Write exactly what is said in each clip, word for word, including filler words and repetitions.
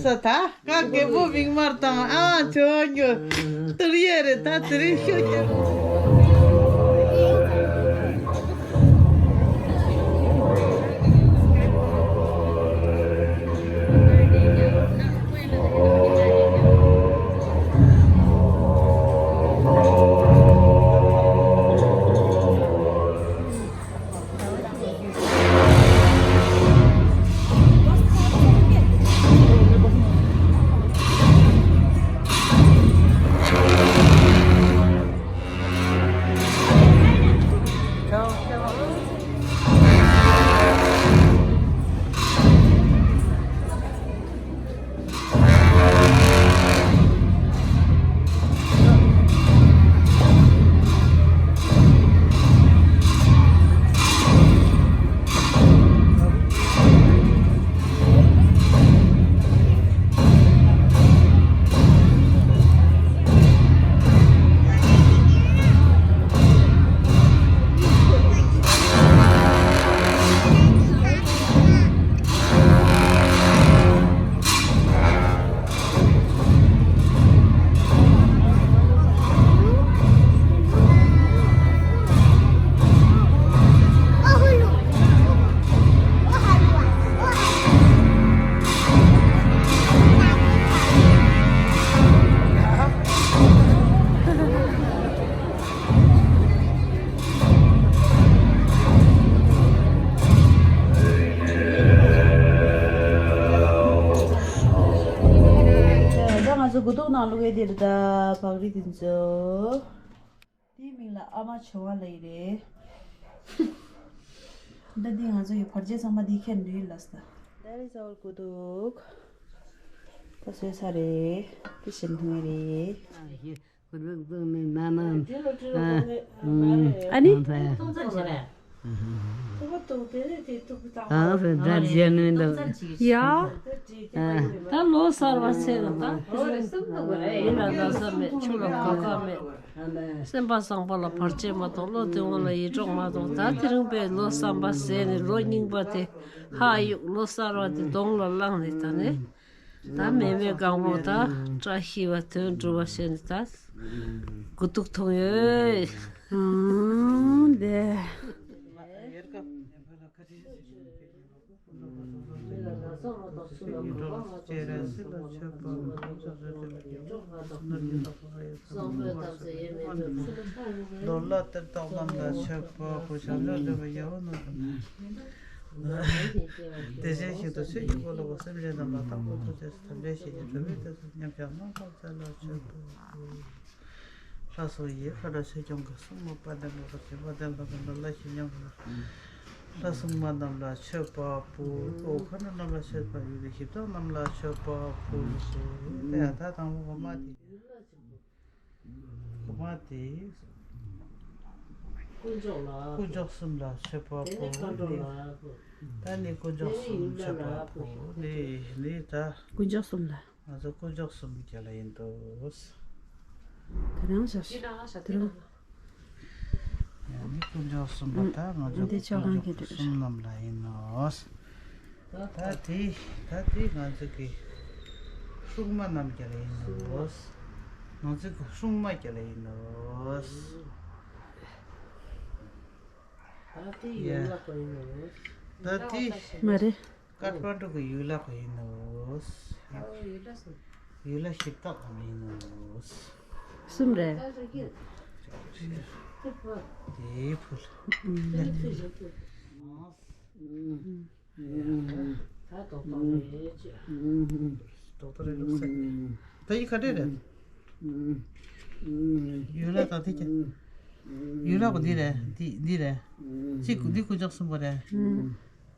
ད་ད་ག་རྒད་པོ་མིག་དམར་དང་ཨ་ཆོ་ཉོ་ཏུར་ཡེ་རེད། ད་དེ་རིང་ཤོད་ཀྱི། ད་ང་ཚོ་དགུ་ཐུག་ནང་བླུག་ཡས་དེ་རེད། ད་བག་རིལ་དེ་ཚོ། དེའི་མིང་ལ་ཨ་མ་བྱེ་བ་ལབ་ཡས་རེད། ད་འདི་ང་ཚོ་ཡི་བར་ཆད་ཚང་མ་འདི་ཁྱེར་འདུག་ལབ་ས། ད་རེས་ཟ་བར་དགུ་ཐུག་ད་བཟོས་ཚར་རེད། དེ་བཞིན་འཐུང་ཡས་རེད། ཨ་ནི། ཡ། ད་ལོ་གསར་བ་ཚེ་རིང་དང་། ཡིན་ལ་ན་ས་མེད། ཆུ་ལ་ཁ་ཁ་མེད། སེམས་པ་བཟང་པོ་ལ་བར་ཆད་མ་གཏོགས། བློ་བདེ་བོ་ལ་ཡིད་འཕྲོག་མ་གཏོགས། ད་དེ་རིང་པའི་ལོ་གསར་པ་ཟེར་ནས་ལོ་རྙིང་པ་དེ་ཧ་གཡུག་ལོ་གསར་བ་དེ་གདོང་ལ་བླངས་ནས། ད་ནི། ད་མེ་མེ་གང་བོ་ད་བཀྲ་ཤིས་པ་དོན་འགྲུབ་པ་བྱས་ནས་ད་དགུ་ཐུག་འཐུང་ཡོད། ཨང་། འདི། ལོ་ལ་གཏེར་བདག་རྣམས་ལ་མཆོད་པ་ཕུལ། བྱང་ཆུབ་སེམས་དཔའ་ཡ་ཧོ་ནོ། དེ་བཞིན་གཤེགས་པ་ཆོས་ཀྱི་འཁོར་ལོ་སེམས་ཅན་རྣམས་ལ་བདག་པོས་ཐུགས་བསྐྱེད་ཐམས་ཅད་མཁྱེན་པའི་ཕྱིར་ཉམས་བཞག་གནང་བར་མཛད་ལ་མཆོད་པ་ཕུལ། ལྷ་སོགས་ཡི་ཁ་དྲག་ཆོས་སྐྱོང་གི་སྲུང་མ་དཔལ་ལྡན་འབངས་དང་བྱེ་བ་ལྡན་ལྷ་དང་ནོར་ལྷ་ཞི་ཉམས་ལ། ལྷ་སྲུང་མ་རྣམས་ལ་མཆོད་པ་ཕུལ། ཨོ་ཁ་དྲག་རྣམས་ལ་མཆོད་པ་ཕུལ། གཞི་བདག་རྣམས་ལ་མཆོད་པ་ཕུལ། དེ་ཡང་ད་དང་པོ་གོ་མ་དེ། གོ་མ་དེ། དཀོན་མཆོག་ལ། དཀོན་མཆོག་གསུམ་ལ་མཆོད་པ་ཕུལ། དེ་ནས་མཁའ་འགྲོ་ལ། ད་ནི་དཀོན་མཆོག་གསུམ་མཆོད་པ་ཕུལ། ནི་ནི་ད། དཀོན་མཆོག་གསུམ་ལ། ང་ཚོ་དཀོན་མཆོག་གསུམ་གྱི་ལ་ཡིན་འདུག་དེ་རང་ཤག་དེ་རང་། ཡང་ནི་དཀོན་མཆོག་གསུམ་པ་ད་ང་ཚོ་འདི་ཆོ་གང་གི་འདུག་གསུམ་རྣམས་ལ་ཡིན་ནོ། ད་དེ་ད་དེ་ང་ཚོ་གི་སྲུང་མ་རྣམས་ཀྱི་ལ་ཡིན་ནོ། ང་ཚོ་གི་སྲུང་མ་གྱི་ལ་ཡིན་ནོ། ད་དེ་ཡིན་ལ་གོ་ཡིན་ནོ། ད་དེ་མ་རེད། ཀ་ཐ་མན་ཌུ་གི་ཡུལ་ལ་གོ་ཡིན་ནོ། ཡུལ་ལ་ཞིབ་བཏགས་གམ་ཡིན་ནོ། གསུམ་རེད། དེའི་ཕུལ། ད་ཏོག་ཏོག་རེད་ཅེས། ཏོག་ཏོག་རེད་ལུག་ས། ད་ཡི་ག་འདྲས་རེད། ཡུལ་ལ་ད་དེ་ཀྱ། ཡུལ་ལ་གོ་འདི་རེད། འདི་འདི་རེད། གཅིག་འདི་དཀོན་མཆོག་གསུམ་པོ་རེད།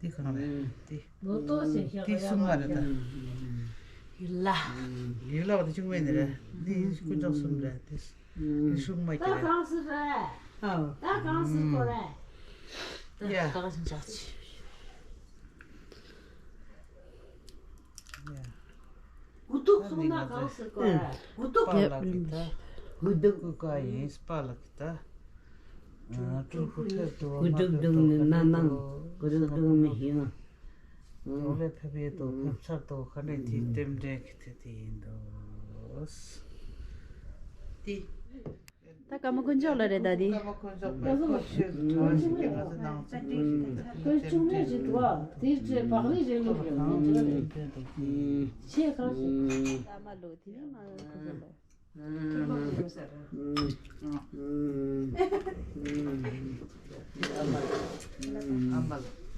འདི་གང་རེད། འདི། འདི་གསུམ་མ་རེད་ད། ཡུལ་ལ། ཡུལ་ལ་བ་དེ་གཅིག་མེད་ནི་རེད། འདི་དཀོན་མཆོག་གསུམ་རེད། འདི་གསུམ་མ་ཀྱི་རེད། ད་གང་སི་རེད། ཨ། ད་གང་སི་གོ་རེད། ཡ། ད་གང་སི་འཇག་ཅི། ཡ། དགུ་ཐུག་སོང་ན་གང་སི་གོ་རེད། དགུ་ཐུག་པ་ལ་གི་ད། དགུ་ཐུག་ཀུ་ཀ་ཡིན་པ་ལ་གི་ད། ཨ། ཀྲུ་ཀུ་ཐེར་དུ་བ་མ་ཐེར་དུ་བ། ཀུ་ཐུག་དུང་ནི་ན་ནང་ཀུ་ཐུག་དུང་ནི་ཡིན། ལོ་ལས་ཕེབས་ཡས་འདུག་ཕེབས་ཚར་འདུག་ག་ནས་དེའི་རྟེན་འབྲེལ་གྱི་དེ་དེ་ཡིན་འདུག་དེ། ད་ཀརྨ་དཀོན་མཆོག་ལ་རེད་ད་དེ། ཀརྨ་དཀོན་མཆོག་པས་ཁོ་ཆོས་ཀྱི་གྲྭ་བ་ཞིག་གི་ང་ཚོ་ནང་ཚོ་ཁོའི་ཆུང་འདྲེས་ཀྱི་འདུག་བ་དེའི་རྗེས་བག་ལེབ་རེད་ལུག་རེད་ཆེས་ཁ་ཤས། ཀརྨ་ལོ་དེ་ནི་ང་ཁོ་ཚོ་ལ།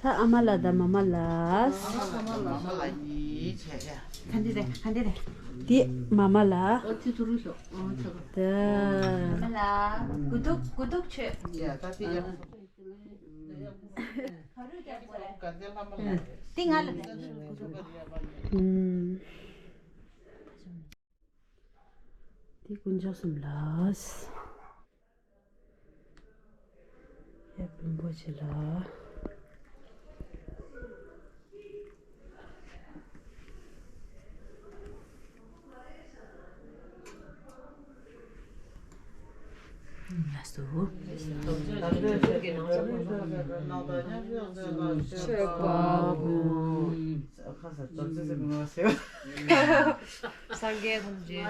ད་ཨ་མ་ལགས་དང་མ་མ་ལགས། འདི་མ་མ་ལགས། ད་མ་མ་ལགས་དགུ་ཐུག་དགུ་ཐུག་ཆོས། འདི་ང་ལ། འདི་དཀོན་མཆོག་གསུམ་ལ། ཡབ་རིན་པོ་ཆེ་ལ། ལགས་སོ། མཆོད་པ་པོ། སངས་རྒྱས་ཐམས་ཅད་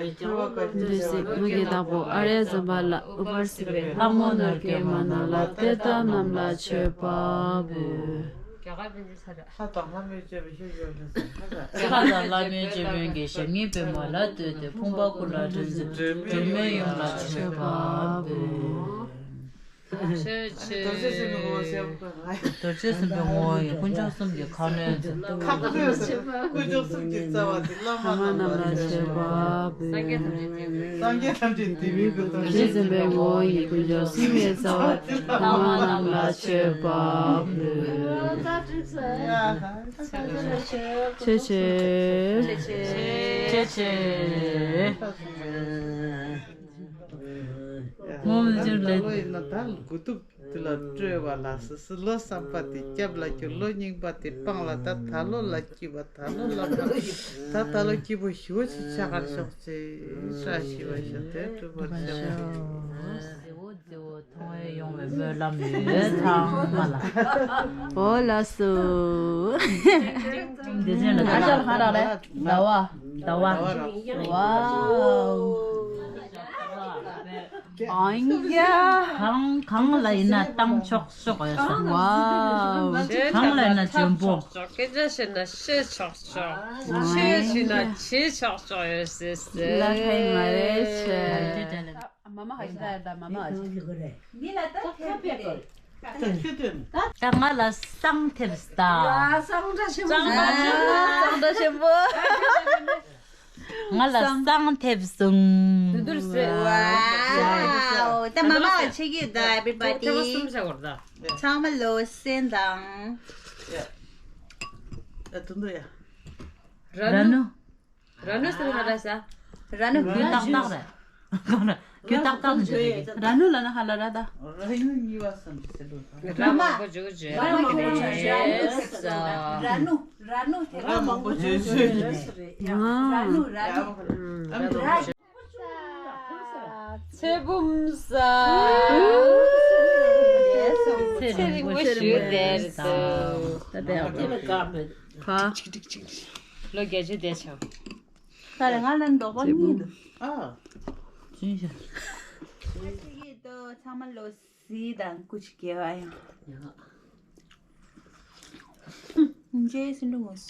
ཀྱི། བདེ་གཤེགས་སྔོན་གྱི་བདག་པོ་ཨཱརྱ་བྱམས་པ་ལ། ཨུཏྤལ་སྲིད་པའི་ལྷ་མོ་ནོར་རྒྱས་མ་ན་ལ། དེ་དག་རྣམས་ལ་མཆོད་པ་འབུལ། ལྷ་དང་ལྷ་མོའི་སྤྱོད་པའི་ཤུགས་ཡོད་ལ། ལྷ་དང་ལྷ་མོའི་སྤྱོད་པའི་གི་ཞབས་གཉིས་པདྨ་ལ་བསྟོད་དེ། ཕུང་པོ་ཀུན་ལ་སྒྲོན་མཛད་སྒྲོན་མེ་ཡུམ་ལ་མཆོད་པ་འབུལ། ཆོས་ཆོས། རྡོ་རྗེ་སེམས་དཔའི་ངོ་བོ་ཡི་དཀོན་མཆོག་གསུམ་གྱི་ཁ་གནོན་མཛད། ཁ་གནོན་མཛད། དཀོན་མཆོག་གསུམ་གྱི་རྩ་བ་དེ་བླ་མ་རྣམས་ལ་མཆོད་པ་འབུལ། སངས་རྒྱས་ཐམས་ཅད་དེ་བའི་སྐུ་གདུང་རྡོ་རྗེ་སེམས་དཔའི་ངོ་བོ་ཡི་དཀོན་མཆོག་གསུམ་གྱི་རྩ་བ་དེ་བླ་མ་རྣམས་ལ་མཆོད་པ་འབུལ། ཆོས་ཆོས། ཆོས་ཆོས། ངོ་མི་འགྱུར་ལས། ད་ལོ་ཡིན་ན་ད་དགུ་ཐུག་དེ་ལ་སྤྲོད་པ་ལ་སོ་སོ་ལོ་གསུམ་པ་དེ་སྐྱབས་ལ་གྱུར། ལོ་གཉིས་པ་དེ་སྤང་ལ། ད་ད་ལོ་ལ་སྐྱིད་པ། ད་ལོ་ལ་ད་ད་ལོ་སྐྱིད་པོ་ཞེ་པོ་ཅིག་ཆགས་པར་ཤོག་ཅེས་བཀྲ་ཤིས་པ་ཞུ་སྟེ་སྒྲུབ་པར་བྱ། མཐོང་བས་ཡོང་བའི་སྨོན་ལམ་ཡོད་ཚང་མ་ལ། ཨོ་ལགས་སོ། འདི་ཚོ་ལ་ཨ་ཅག་ལ་གང་རག་ལས། ཟླ་བ། ཟླ་བ། ཝའོ། ཨང་ཡ། གང་གང་ལ་ཡིན་ན་བཏང་ཆོག་ཆོག་ཡོད་ས། ཝའོ། གང་ལ་ཡིན་ན་འཇོན་པོ། སྐད་ཆ་བཤད་ན་བཤད་ཆོག་ཆོག་ཆོས་བྱས་ན་བྱེད་ཆོག་ཆོག་ཡོད་སྲིད་ཟེར། ལ་ཁའི་མ་རེད་ཆེ། མ་མ་ཧ་ཤི་ད་ཡར་ད་མ་མ་ཨ་ཅི། འདི་ལ་ད་ཁ་ཕེབས་པས། ད་ང་ལ་བསང་ཐེབས་ད། བསང་འདྲ་ཆེན་པོ། བསང་འདྲ་ཆེན་པོ། ང་ལ་བསང་ཐེབས་སོང་། དུ་དུར་སེ། ཝའོ། ད་མ་མ་ཆེ་གི་ད་everybody། ཚང་མ་ལོ་སེན་དང་། ད་དུ་དུ་ཡ། ར་ནུ། ར་ནུ་སེ་ཧ་ར་ས། ར་ནུ། ཁྱོད་ཏག་ཏག་རེད། ཁྱོད་ཏག་ཏག་ནི་འདོད་ཀྱི། ར་ནུ་ལ་ན་ཧ་ལ་ར་ད། ར་ནུ་གཉིས་པ་སམ་ཅི་སེ་ལུ་ད། ར་མང་པོ་བརྗོད་བརྗོད། ར་མང་པོ་བརྗོད་བརྗོད། ར་ནུ་ར་ནུ་དེ་ར་མང་པོ་བརྗོད་བརྗོད། ར་ནུ་ར་ནུ། ཚེ་བུམ་ས། ཚེ་རིང་པོ་བཞུགས་བསྡད་སོང་། ད་དེ་ཡག་པོ། ཁ། ལོ་བརྒྱད་ཅུ་བསྡད་ཆོག་ད་རེས་ང་ལ་འདོགས་པ་གཉིས་འདུག་ཨ། ཅི་ཡིན་ཤག་ཚང་མ་ལོ་སི་དང་སྐུ་ཅི་དགེ་བ་ཡང་། ཡ། འཇལ་སྲིད་འགྲོ་དགོས།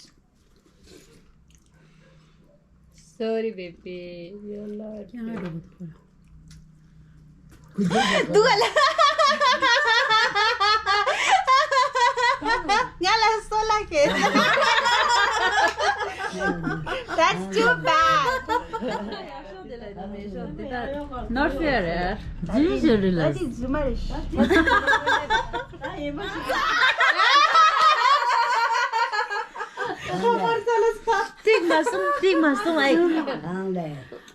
Sorry baby, you're not. འདུག་ག་ལ། ང་ལ་སོ་ལ་ཁེལ། That's too bad. Not fair. ཇི་ཞིག་རེད་ལ། ད་ཅིག་རྫུན་མ་རེད། ཏིག་མ་སོང་ཏིག་མ་སོང་ཨེ།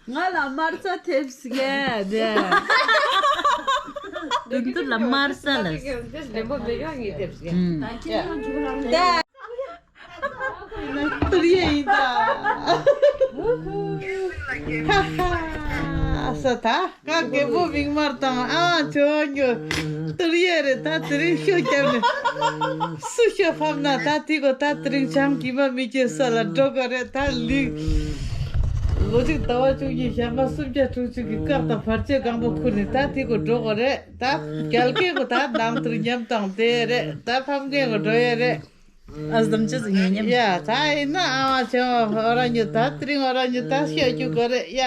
ང་ལ་མར་ཚ་ཐེབས་གས་དེ། དུན་དུ་ལ་མར་ཚ་ལ། ལེན་པོ་མེ་ཡོང་ངེས་ཐེབས་གས། ད་ཁྱེད་རང་འཇུག་རང་ལས། ཏུར་ཡེ་ཡིན་ད། ཧ་ཧ། ས་ད་ཀ་རྒད་པོ་མིག་དམར་དང་ཨ་ཆོ་ཉོ། ཏུར་ཡས་རེད། ད་དེ་རིང་ཤོ་བརྒྱབ་ནས་སུ་ཤོ་ཕམ་ན་ད་དེ་གོ་ད་དེ་རིང་བྱང་གི་མ་མི་སྐྱེ་ས་ལ་འགྲོ་ག་རེད། ད་ལིག་ལོ་གཅིག་ཟླ་བ་བཅུ་གཉིས་ཞག་མ་སུམ་བརྒྱ་དྲུག་ཅུ་གི་བཀག་དང་བར་ཆད་གང་པོ་ཁུར་ནས་ད་དེ་གོ་འགྲོ་ག་རེད། ད་རྒྱལ་ཁའི་གོ་ད་ནང་དུ་ཉམས་དང་དེ་རེད། ད་ཕམ་མཁན་གོ་འགྲོ་ཡས་རེད། ཨ་དམ་ཆོས་ངེས་ཉམས། ཡ་ད་ཡིན་ན་ཨ་མ་ཆོས་ཨོ་ར་ཉོ་ད་དེ་རིང་ཨོ་ར་ཉོ་ད་ཤོད་རྒྱུ་གོ་རེད། ཡ་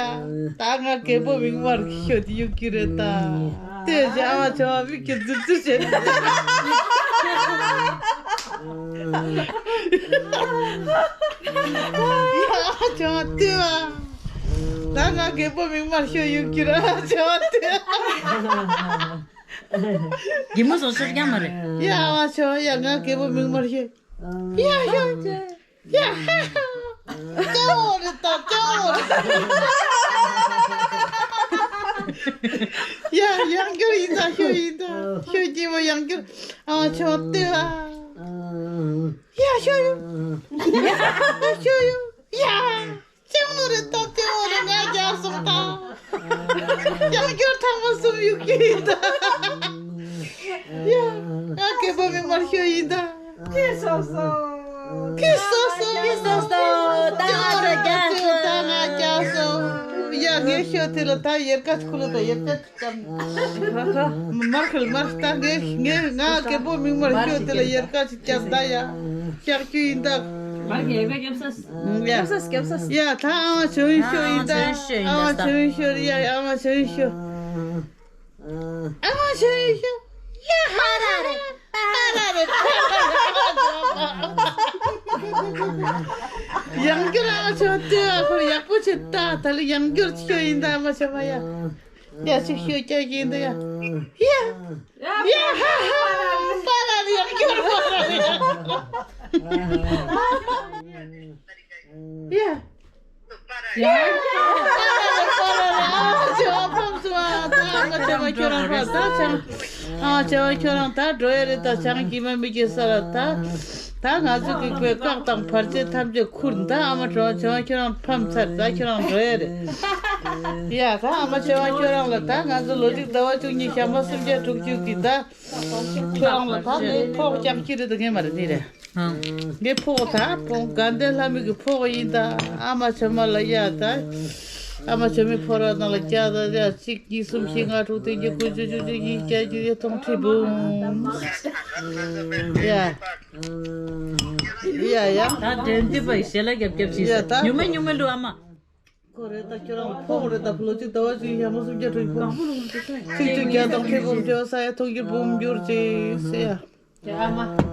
ད་ང་རྒད་པོ་མིག་དམར་ཤོད་དེ་ཡོད་ཀྱི་རེད་ད། ལྟོས་ཤིག་ཨ་མ་ཆོས་མིག་གིས་རྫིར་རྫིར་བྱས། ཡ་ཨ་མ་ཆོས་ལྟོས་ཨ། ད་ང་རྒད་པོ་མིག་དམར་ཤོད་ཡོད་ཀྱི་རེད། ཨ་མ་ཆོས་ལྟོས་ཨ། གད་མོ་སོགས་ཤོར་ཀྱང་མ་རེད། ཡ་ཨ་མ་ཆོས་ཡ་ང་རྒད་པོ་མིག་དམར་ཤོད། ཡ་ཡ་ཡ་ཧ་ཧ། སྐྱོ་བོ་རེད་ད་སྐྱོ་བོ་རེད། ཡ་ཡང་སྐྱོར་ཡིན་ད་ཤོད་ཡིན་ད་ཤོད་སྐྱིད་པོ་ཡང་སྐྱོར། ཨ་མ་ཆོས་ལྟོས་ཨ། ཡ་ཤོད་ཡོ། ཡ་ཤོད་ཡོ། ཡ། སྐྱོ་བོ་རེད་ད་སྐྱོ་བོ་རེད། ང་རྒྱག་སོང་ད། ཡང་སྐྱོར་ཐང་མ་སུམ་ཡུག་གི་ཡིན་ད། ཡ། ང་རྒད་པོ་མིག་དམར་ཤོད་ཡིན་ད། ཁྱི་སོ་སོ། ཁྱི་སོ་སོ། ཁྱི་སོ་སོ། ད་ང་རྒྱག་སོང་། ད་ང་རྒྱག་སོང་། ཡ་ངས་ཤོད་དེ་ལ་ད་ཡར་ཀ་ཁུ་ལ་ད་ཡར་ཀ་ཅམ། མར་ཁལ་མར་ད་ངས་ངས་ང་རྒད་པོ་མིག་དམར་ཤོད་དེ་ལ་ཡར་ཀ་ཅིག་ཅམ་ད་ཡ། ཤག་ཅུ་ཡིན་ད། མར་གྱི་ཡར་ཀ་ཅམ་ས། ཡ། སྐྱབས་སྐྱབས་ས། ཡ་ད་ཨ་མ་བྱོན་ཤོད་ཡིན་ད། ཨ་མ་བྱོན་ཤོད་ཡིན་ད། ཨ་མ་བྱོན་ཤོད་ཡ། ཨ་མ་བྱོན་ཤོད། ཨ་མ་བྱོན་ཤོད་ཡ། ཧ་ར་རེ། ཧ་ར་རེ། ཡང་སྐྱར་ཨ་མ་བྱོན་ཏེ་ཨ་ཁོ་ཡག་པོ་བྱེད་ད། ད་ལི་ཡང་སྐྱར་ཤོད་ཡིན་ད་ཨ་མ་བྱོན་མ་ཡ། ཡ་ཅིག་ཤོད་ཀྱག་ཡིན་ད་ཡ། ཡ། ཡ་ཧ་ཧ། པ་ར་རེ་ཡང་སྐྱར་པ་ར་རེ། ཡ། ཡ། ཡ། ཨ་ཆེ་བ་ཕམ་སོང་ཨ། ད་ཨ་མ་ཆེ་བ་ཁྱོད་རང་ཕ་ད་ཆང་། ཨ་ཆེ་བ་ཁྱོད་རང་ད་འགྲོ་ཡ་རེད། ད་ཆང་གི་མ་མི་སྐྱེ་ས་ལ་ད། ད་ང་ཚོ་གི་པའི་བཀག་དང་བར་ཆད་ཐམས་ཅད་ཁུར། ད་ཨ་མ་ཆེ་བ་ཁྱོད་རང་ཕམ་ཚར། ད་ཁྱོད་རང་འགྲོ་ཡ་རེད། ཡ་ད་ཨ་མ་ཆེ་བ་ཁྱོད་རང་ལ་ད་ང་ཚོ་ལོ་གཅིག་ཟླ་བ་བཅུ་གཉིས་ཞག་མ་སུམ་བརྒྱ་དྲུག་ཅུ་གི་ད། ཁྱོད་རང་ལ་ད་ནི་ཕོག་རྒྱག་གི་རེད། ད་ངས་མ་རེད་ནི་རེད། ངའི་ཕོག་ད་ཕོག་དགའ་ལྡན་ལྷ་མོ་གི་ཕོག་ཡིན་ད། ཨ་མ་བྱོན་མ་ལ་ཡ་ད། ཨ་མ་བྱོན་མའི་ཕོག་ར་ནང་ལ་བརྒྱ་ད་ཡ་གཅིག་གཉིས་གསུམ་བཞི་ལྔ་དྲུག་བདུན་བརྒྱད་དགུ་བཅུ་བཅུ་གཅིག་གཉིས་བརྒྱད་བཅུ་ཡ་སྟོང་ཁྲི་འབུམ། ཡ། ཡ་ཡ། ད་དྲན་འདི་པ་ཞལ་ལག་རྒྱབ་རྒྱབ་བྱས་ཡ་ད། ཉུང་མེད་ཉུང་མེད་ལུ་ཨ་མ། ཁོ་རེ་ད་ཁྱོད་རང་ཕོག་རེ་ད་ལོ་གཅིག་ཟླ་བ་གཅིག་ཡ་མ་སུམ་བརྒྱ་དྲུག་ཕོག་གཅིག་གཅིག་བརྒྱ་དང་ཁྲི་འབུམ་བརྗོད་ས་ཡ་ཐོག་གི་འབུམ་འགྱུར་ཅིག་ཟེར་ཡ།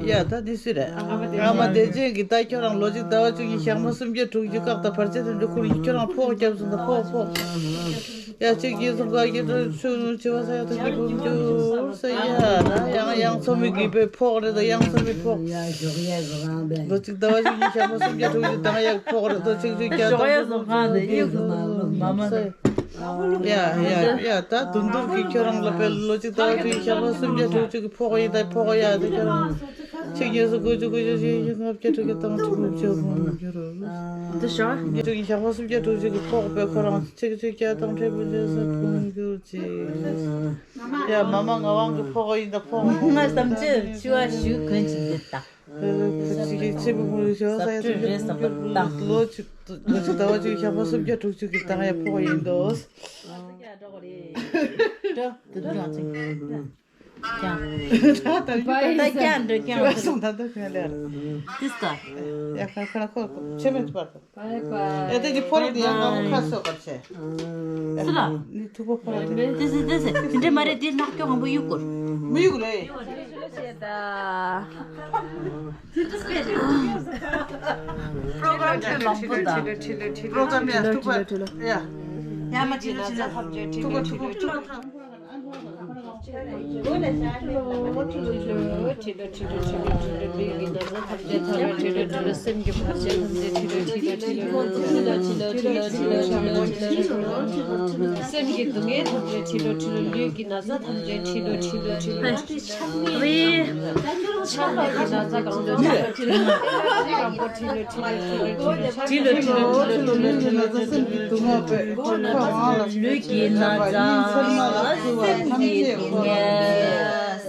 ཡ་ད་འདི་སུ་རེད། ཨ་མ་བདེ་ཆེན་གྱི་ད་ཁྱོད་རང་ལོ་གཅིག་ཟླ་བ་གཅིག་གི་ཞག་མ་སུམ་བརྒྱ་དྲུག་ཅུ་བཀག་དང་བར་ཆད་ཐམས་ཅད་ཁུར་ཡིན། ཁྱོད་རང་ཕོག་རྒྱབ་སོང་ད་ཕོག་ཕོག་ཡ་གཅིག་གཉིས་གསུམ་བརྒྱད་ཅུ་དྲུག་ཅུ་བཅུ་བ་ས་ཡ་ཐོག་གི་འབུམ་འགྱུར་ས་ཡ་ད་ཡང་ཡང་ཚོ་མི་གི་པའི་ཕོག་རེད། ད་ཡང་ཚོ་མི་ཕོག་ལོ་གཅིག་ཟླ་བ་གཅིག་གཉིས་ཞག་མ་སུམ་བརྒྱ་དྲུག་ཅུ་དང་ཡག་ཕོག་རེད། ད་གཅིག་གཅིག་བརྒྱ་དང་ཞོགས་ཡ་བཟོ་ཁང་དེ་ཡིག་མ་མ་ས་ཡ་ཡ་ཡ་ད་དུང་དུང་གི་ཁྱོད་རང་ལ་པའི་ལོ་གཅིག་ཟླ་བ་གཅིག་ཞག་མ་སུམ་བརྒྱ་དྲུག་ཅུ་གི་ཕོག་ཡིན། ད་ཕོག་ཡ་ད་ཁྱོད་རང་གཅིག་གཉིས་གསུམ་དགུ་བཅུ་དགུ་བཅུ་བཞི་བཅུ་ལྔ་བརྒྱད་དྲུག་ཅུ་དང་དྲུག་ཅུ་འགྱུར་རོ། འདི་ཞོགས་ཉི་དྲུག་ཞག་མ་སུམ་བརྒྱ་དྲུག་ཅུ་གི་ཕོག་པའི་ཁོ་རང་གཅིག་གཅིག་བརྒྱ་དང་ཕྲད་པོ་བརྗོད་ས་ཕུང་འགྱུར་ཅིག་ཡ་མ་མ་ང་དབང་གི་ཕོག་ཡིན་ད་ཕོག་ང་བསམ་ཚུལ་ཆུ་བ་ཞུ་གོན་གྱི་འདི་ལྟ། ཁོ་གཅིག་གིས་ཆེ་བུ་མོ་ཞོ་ས་ཡ་ཐུག་རྒྱུ་ལོ་གཅིག་ལོ་གཅིག་ཟླ་བ་གཅིག་ཞག་མ་སུམ་བརྒྱ་དྲུག་ཅུ་གི་དང་ཡ་ཕོག་ཡིན་དོ། ཀྱང་། ད་ཀྱང་འགྲོ་ཀྱང་། སོང་ད་ད་ཁྱོད་ལེར། ཏིས་ཀ་ཡ་ཁ་ཁ་ཁོ་ཁོ་ཆེ་མེད་པར། ཨེ་དེ་གི་ཕོ་རེ་དེ་ཡང་ང་མོ་ཁ་སོ་པར་ཆེ། སུ་ལ། ནི་ཐུག་པ་ཕོ་རེ་དེ། ཏིས་ཏིས་ཏིས་དེ་འདྲ་མ་རེད། དེ་ནག་ཀྱོ་གང་པོ་གཡུག་གོ། མི་གཡུག་རེད། པྲོ་གྲམ་ཆེ་མང་པོ་དང་། པྲོ་གྲམ་ཡ་ཐུག་པ་ཡ། ཡ་མ་ཆེ་ལ་ཆེ་ལ། ཐུག་པ་ཐུག་པ་ཐུག་པ། སེམས་ཀྱི་སྡུག་བསྔལ་ཐམས་ཅད་ཁྲི་ལོ་ཁྲི་ལོ། ལུས་ཀྱི་ན་ཚ་ཐམས་ཅད་ཁྲི་ལོ་ཁྲི་ལོ་ཁྲི་ལོ། ཕྲག་དོག་གི་ན་ཚ་གང་ཐམས་ཅད་ཁྲི་ལོ་ཁྲི་ལོ་ཁྲི་ལོ། ལུས་ཀྱི་ན་ཚ་སེམས་ཀྱི་སྡུག་བསྔལ།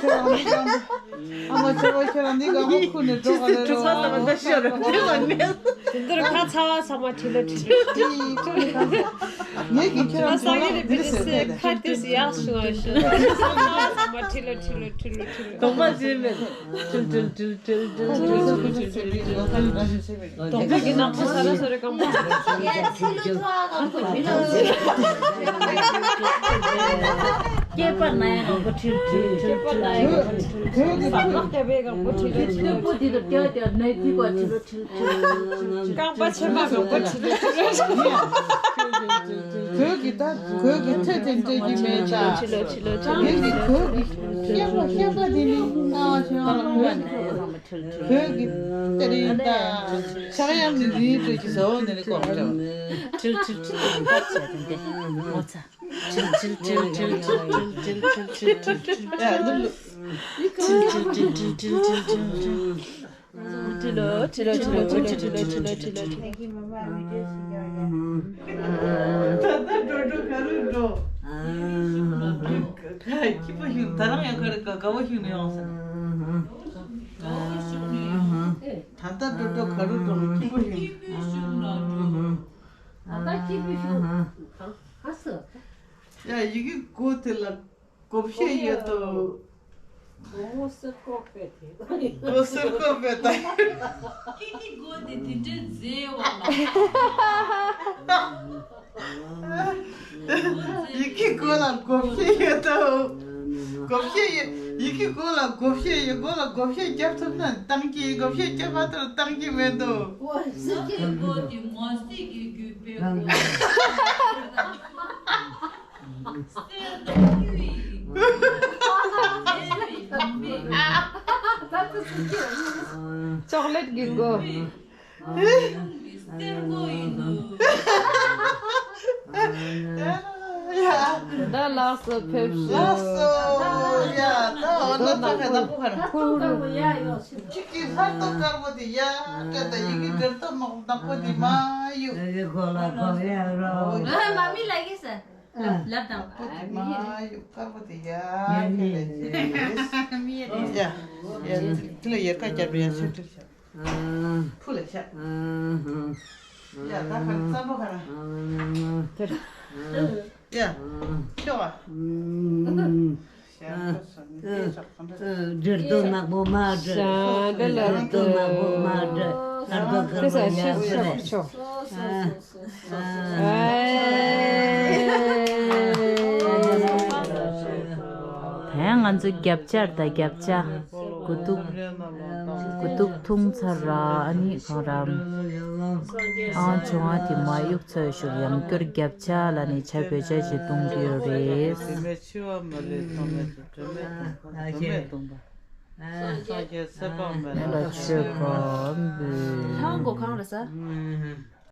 ཁྱོད་རང་འདི་གང་། ཨ་མ་ཆེ་བ་ཁྱོད་རང་འདི་གང་། ཁུ་ནས་འགྲོ་ག་ལེ་རོ། ཁ་ཚ་བ་འདི་ལ་ཁྲིད་ལོ་ཁྲིད་ལོ་ཁྲིད་ལོ། དེ་འདིར་ཁ་ཚ་བ་ཚང་མ་ཁྲིད་ལོ་ཁྲིད་ལོ་ཁྲིད་ལོ། ཁྱོད་ནི་གང་། ངས་ཀྱིས་ཁྱོད་རང་ཚོ་ལ་འདི་ཟེར་གི་ཡོད་རེད། ཁ་དེ་སུ་ཡག་ཤོས་ཤོས། ཁ་ཚ་བ་ཚང་མ་ཁྲིད་ལོ་ཁྲིད་ལོ་ཁྲིད་ལོ་ཁྲིད་ལོ། དོགས་པ་བྱེད་མེད། ཁྲིད་ཁྲིད་ཁྲིད་ཁྲིད་ཁྲིད་ཁྲིད་ཁྲིད་ཁྲིད་ཁྲིད། དོགས་པ་གི་ནག་པོ་ས་ར་སོ་རེ་གང་པོ། སྐྱེས་པ་ན་ཡང་ངང་པོ་ཁྲིད་ཁྲིད་ཁྲིད་ཁྲིད་ཁྲིད། བསམ་བློ་སྐྱེ་བའི་ངང་པོ་ཁྲིད་ཁྲིད་ཁྲིད། སྟོན་པོ་འདི་དང་སྐྱེ་བ་དེ་ནས་འདི་ག་ཁྲིད་ཁྲིད་ཁྲིད་ཁྲིད། རྐང་པ་ཆེན་པོ་ངང་པོ་ཁྲིད་ཁྲིད་ཁྲིད་ཁྲིད། གོས་ཀྱི་ད་གོས་ཀྱི་ཚད་དེ་འདྲ་གི་མེད་ད། ཁྲིད་ལོ་ཁྲིད་ལོ་ཁྲིད་ལོ་ཁྲིད་ལོ། གོས་ཀྱི་གོས་ཀྱི་ཤེས་པ་ཤེས་པ་དེ་ནི་ང་ཆེ་བ་གོས་ཀྱི། བོད་ཀྱི་དེ་རིང་ད་ཕྱག་ཡམ་ནི་རིང་དུ་གི་ཟོ་ནི་རི་ཀོང་ཅོ། ཁྲིལ་ཁྲིལ་ཁྲིལ་ཁྲིལ་ཁྲིལ་ཁྲིལ་ཁྲིལ་ཁྲིལ་ཁྲིལ་ཁྲིལ་ཁྲིལ་ཁྲིལ་ཁྲིལ་ཁྲིལ་ཁྲིལ་ཁྲིལ་ཁྲིལ་ཁྲིལ། ཡ་ལུ་ལུ། ཁྲིལ་ཁྲིལ་ཁྲིལ་ཁྲིལ་ཁྲིལ་ཁྲིལ་ཁྲིལ། ཁྲིལ་ལོ་ཁྲིལ་ལོ་ཁྲིལ་ལོ་ཁྲིལ་ལོ་ཁྲིལ་ལོ་ཁྲིལ་ལོ་ཁྲིལ་ལོ། ད་ལྟ་འགྲོ་འགྲོ་ག་རུ་འགྲོ། ཁྱི་པ་ཞིག་ད་རང་ཡང་ག་རེ་ག་ག་བ་ཞིག་ནས་ཡོང་ཟེར། ད་ལྟ་འགྲོ་འགྲོ་ག་རུ་འགྲོ་ཁྱི་པ་ཞིག། ད་ལྟ་ཁྱི་པ་ཞིག་གང་ག་སུ། ཡ་ཡི་གེ་གོ་དེ་ལ་གོ་བཤད་ཡོད་དོ། གོ་སེར་ཀོ་པེ་དེ། གོ་སེར་ཀོ་པེ་ད། ཀི་ཀི་གོ་དེ་དེ་འདྲའི་མཛེས་བ་ལ། ཡི་གེ་གོ་ལ་གོ་བཤད་ཡོད་དོ། གོ་བཤད་ཡོད། ཡི་གེ་གོ་ལ་གོ་བཤད་ཡོད། གོ་ལ་གོ་བཤད་རྒྱབ་ཐུབ་ན་བཏང་གི། གོ་བཤད་རྒྱབ་མ་ཐུབ་ན་བཏང་གི་མེད་དོ། ཡི་གེ་གོ་དེ་མོ་སི་ཀི་གུ་པེ་གོ། ཅོག་ལེ་ཊི་གི་མགོ། ད་ལགས་སོ་ཕེབས་ཤོག་ལགས་སོ། ཡ་ད་འོ་ན་ད་ག་ད་ཕུ་ག་ར་ཁུ་རུ། ཅིག་གི་ལྷ་ཏོ་དཀར་པོ་དེ་ཡ་ད་ད་ཡི་གེ་འབྲེལ་ཏོ་མ་ནག་པོ་དེ་མ་ཡུ། ཨ་གོ་ལ་གོ་ཡ་རོ། ཨ་མ་མི་ལ་གི་ས། ལབ་དང་། དཀར་པོ་དེ་མ་ཡུ་དཀར་པོ་དེ་ཡ་ཁེ་ལེ་ཡེ། མི་ཡ་རེད། ཡ་ཡ་དེ་ལ་ཡ་ཀ་རྒྱབ་རེད་ཡ་ཚུལ་དུ་ཤ། ཕུ་ལ་ཤ། ཡ་ད་ཁ་རྩམ་པ་ཁ་ར། ཡ་ཁྱོ་བ། འབྲེལ་ཏོ་ནག་པོ་མ་འབྲེལ། ཤ་འདི་ལ་འབྲེལ་ཏོ་ནག་པོ་མ་འབྲེལ། ལྟར་ཏོ་དཀར་པོ་ཡ་འབྲེལ། ད་ཡང་ང་ཚོ་རྒྱབ་ལྕགས་དང་རྒྱབ་ལྕགས། དགུ་ཐུག་དགུ་ཐུག་འཐུང་ཚར་ར། ཨ་ནི་གང་ར། ཨང་ཆུང་ཨ་དེ་མ་གཡུག་ཚོས་ཞུགས་ཡང་སྐྱོར་རྒྱབ་ཆ་ལ་ནི་ཆ་བེད་ཆ་ཞིག་གཏོང་གི་ཡོད་རེད། དྲི་མེད་འཆི་བ་མ་ལུས་ཐོགས་མེད་དུ། དྲི་མེད་སྟོང་པ། དྲི་མེད་སྟོང་པ། སངས་རྒྱས་ཚེ་དཔག་མེད་ལ་མཆོད་པ་འབུལ། ཧང་གོ་གང་ར་ས།